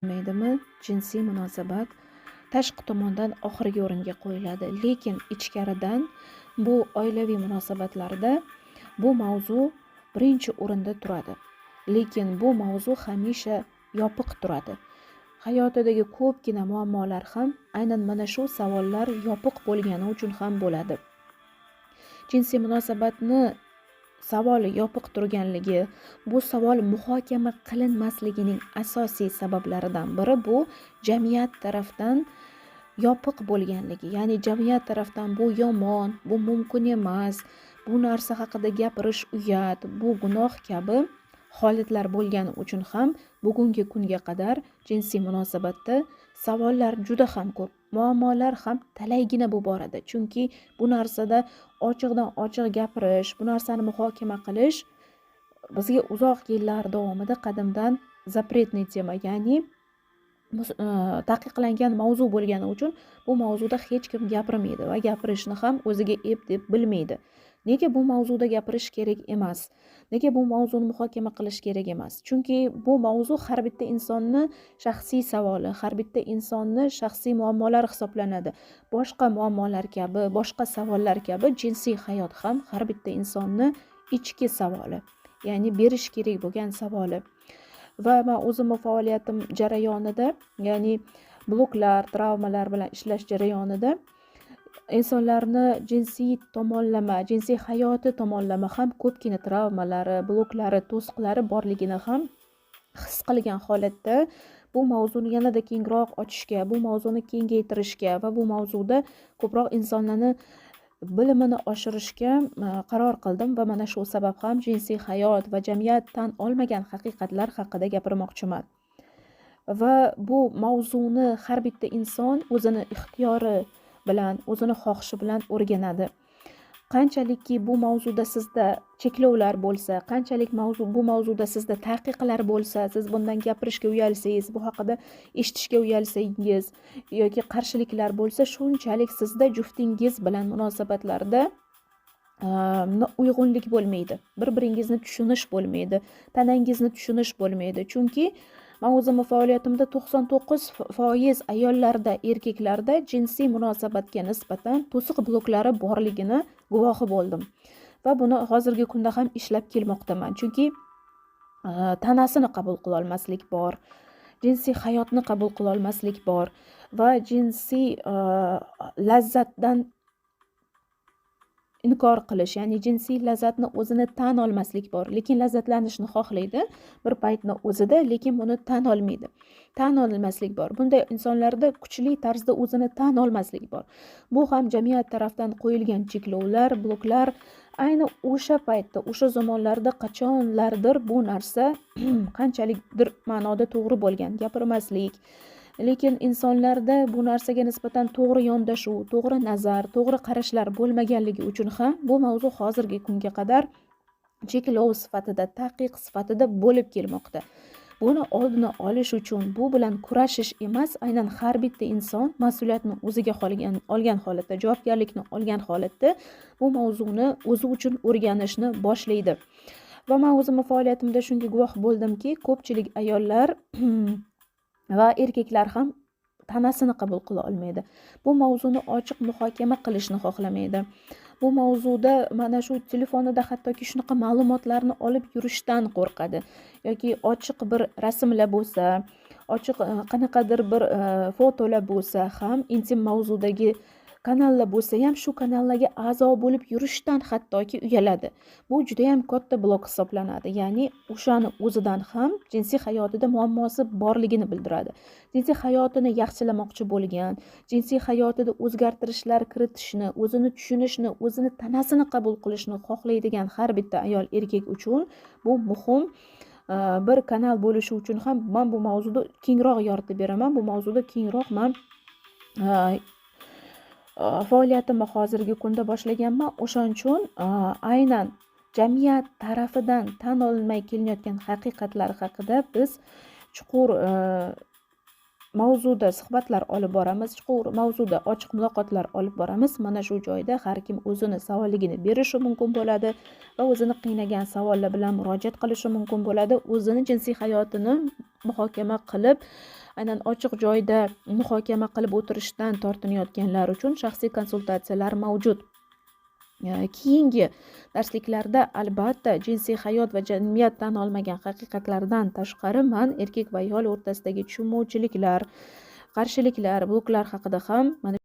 Maydimi, jinsiy munosabat tashqi tomondan oxirgi o'ringa qo'yiladi, lekin ichkaridan bu oilaviy munosabatlarda bu mavzu birinchi o'rinda turadi. Lekin bu mavzu hamisha yopiq turadi. Hayotidagi ko'pgina muammolar ham aynan mana shu savollar yopiq bo'lgani uchun ham bo'ladi. Jinsiy munosabatni savoli yopiq turganligi, bu savol muhokama qilinmasligining asosiy sabablaridan biri bu jamiyat tarafdan yopiq bo'lganligi. Ya'ni jamiyat tarafdan bu yomon, bu mumkin emas, bu narsa haqida gapirish uyat, bu gunoh kabi holatlar bo'lgani uchun ham bugungi kunga qadar jinsiy munosabatda savollar juda ham ko'p, muammolar ham talaygina bu borada. Chunki bu narsada ochiqdan ochiq gapirish, bu narsani muhokama qilish bizga uzoq yillar davomida qadimdan запретный тема, ya'ni taqiqlangan mavzu bo'lgani uchun bu mavzuda hech kim gapirmaydi va gapirishni ham o'ziga ep deb bilmaydi. Nega bu mavzuda gapirish kerak emas? Nega bu mavzuni muhokama qilish kerak emas? Chunki bu mavzu har bitta insonni shaxsiy savoli, har bitta insonni shaxsiy muammolari hisoblanadi. Boshqa muammolar kabi, boshqa savollar kabi jinsiy hayot ham har bitta insonni ichki savoli, ya'ni berish kerak bo'lgan savoli. Va men o'zimni faoliyatim jarayonida, ya'ni bloklar, travmalar bilan ishlash jarayonida insonlarni jinsiy tomonlama, jinsiy hayoti tomonlama ham ko'pgina travmalari, bloklari, to'siqlari borligini ham his qilgan holatda bu mavzuni yanada kengroq ochishga, bu mavzuni kengaytirishga va bu mavzuda ko'proq insonlarni bilimini oshirishga qaror qildim va mana shu sabab ham jinsiy hayot va jamiyat tan olmagan haqiqatlar haqida gapirmoqchiman. Va bu mavzuni har bitta inson o'zini ixtiyori bilan, o'zini xohishi bilan o'rganadi. Qanchalikki bu mavzuda sizda cheklovlar bo'lsa, qanchalik bu mavzuda sizda taqiqlar bo'lsa, siz bundan gapirishga uyalsangiz, bu haqida eshitishga uyalsangiz yoki qarshiliklar bo'lsa, shunchalik sizda juftingiz bilan munosabatlarda uyg'unlik bo'lmaydi. Bir-biringizni tushunish bo'lmaydi, tanangizni tushunish bo'lmaydi. Chunki men o'zimni faoliyatimda 99% ayollarda, erkaklarda jinsiy munosabatga nisbatan to'siq bloklari borligini guvohi bo'ldim. Va buni hozirgi kunda ham ishlab kelmoqdaman. Chunki tanasini qabul qila olmaslik bor, jinsiy hayotni qabul qila olmaslik bor va jinsiy lazzatdan inkor qilish, ya'ni jinsiy lazzatni o'zini tan olmaslik bor. Lekin lazzatlanishni xohlaydi bir paytni o'zida, lekin buni tan olmaydi. Tan olmaslik bor. Bunday insonlarda kuchli tarzda o'zini tan olmaslik bor. Bu ham jamiyat tarafdan qo'yilgan cheklovlar, bloklar. Ayni o'sha paytda, o'sha zamonlarda qachonlardir bu narsa qanchalikdir ma'noda to'g'ri bo'lgan, gapirmaslik. Lekin insonlarda bu narsaga nisbatan to'g'ri yondashuv, to'g'ri nazar, to'g'ri qarashlar bo'lmaganligi uchun ham bu mavzu hozirgi kunga qadar cheklov sifatida, taqiq sifatida bo'lib kelmoqda. Buni oldini olish uchun bu bilan kurashish emas, aynan har bitta inson mas'uliyatni o'ziga olgan holatda, javobgarlikni olgan holatda bu mavzuni o'zi uchun o'rganishni boshlaydi. Va men o'zimni faoliyatimda shunga guvoh bo'ldimki, ko'pchilik ayollar va erkaklar ham tanasini qabul qila olmaydi. Bu mavzuni ochiq muhokama qilishni xohlamaydi. Bu mavzuda mana shu telefonida hattoki shunaqa ma'lumotlarni olib yurishdan qo'rqadi yoki ochiq bir rasmlar bo'lsa, ochiq qanaqadir bir fotolar bo'lsa ham, intim mavzudagi kanallar bo'lsa ham, shu kanallarga a'zo bo'lib yurishdan hattoki uyaladi. Bu juda ham katta blok hisoblanadi. Ya'ni o'shani o'zidan ham jinsiy hayotida muammosi borligini bildiradi. Jinsiy hayotini yaxshilamoqchi bo'lgan, jinsiy hayotida o'zgartirishlar kiritishni, o'zini tushunishni, o'zini tanasini qabul qilishni xohlaydigan har bitta ayol, erkak uchun bu muhim bir kanal bo'lishi uchun ham men bu mavzuda kengroq yoritib beraman. Bu mavzuda kengroq men faoliyatimni hozirgi kunda boshlaganman. O'shaning uchun aynan jamiyat tarafidan tan olinmay kelinayotgan haqiqatlar haqida biz chuqur mavzuda suhbatlar olib boramiz, chuqur mavzuda ochiq muloqotlar olib boramiz. Mana shu joyda har kim o'zini savolligini berishi mumkin bo'ladi va o'zini qiynagan savollar bilan murojaat qilishi mumkin bo'ladi. O'zini jinsiy hayotini muhokama qilib, Aynan ochiq joyda muhokama qilib o'tirishdan tortinayotganlar uchun shaxsiy konsultatsiyalar mavjud. Keyingi darsliklarda, albatta, jinsiy hayot va jamiyat tan olmagan haqiqatlardan tashqari man erkak va ayol o'rtasidagi tushunmovchiliklar, qarshiliklar, bloklar haqida ham mana